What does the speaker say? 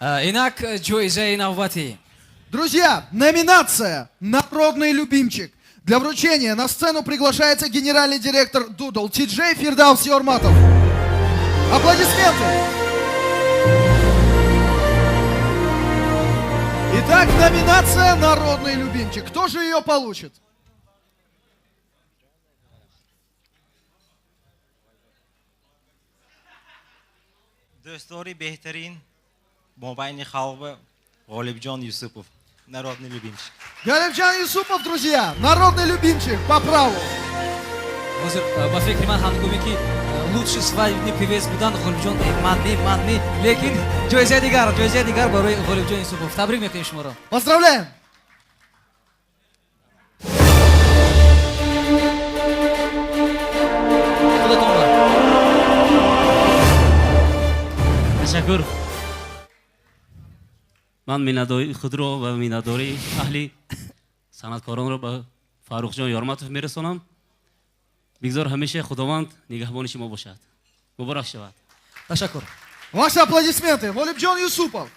Инак ҷоизаи навбатӣ. Друзья, номинация «Народный любимчик». Для вручения на сцену приглашается генеральный директор Doodle TJ Фирдаус Йорматов. Аплодисменты! Итак, номинация «Народный любимчик». Кто же ее получит? Дӯстдори беҳтарин мобайни халқ, Ғолибҷон Юсупов, народный любимчик. Галибджан Юсупов, друзья, народный любимчик по праву. Ҳозир ба фикри ман, ҳангоме ки лучший свадебный певец будан, Ғолибҷон: «Э, ман не, ман не». Лекин ҷоизаи дигар барои Ғолибҷон Юсупов. Табрик мекунем шуморо. Поздравляем! Худатон ба. Ташаккур. Ман миннатдории худро ва миннатдории аҳли санъаткоронро ба Фаррухҷон Ёрматов мерасонам. Бигзор ҳамеша Худованд нигаҳбони шумо бошад. Муборак шавад. Ташаккур. Ваши аплодисменты. Голибджон Юсупов.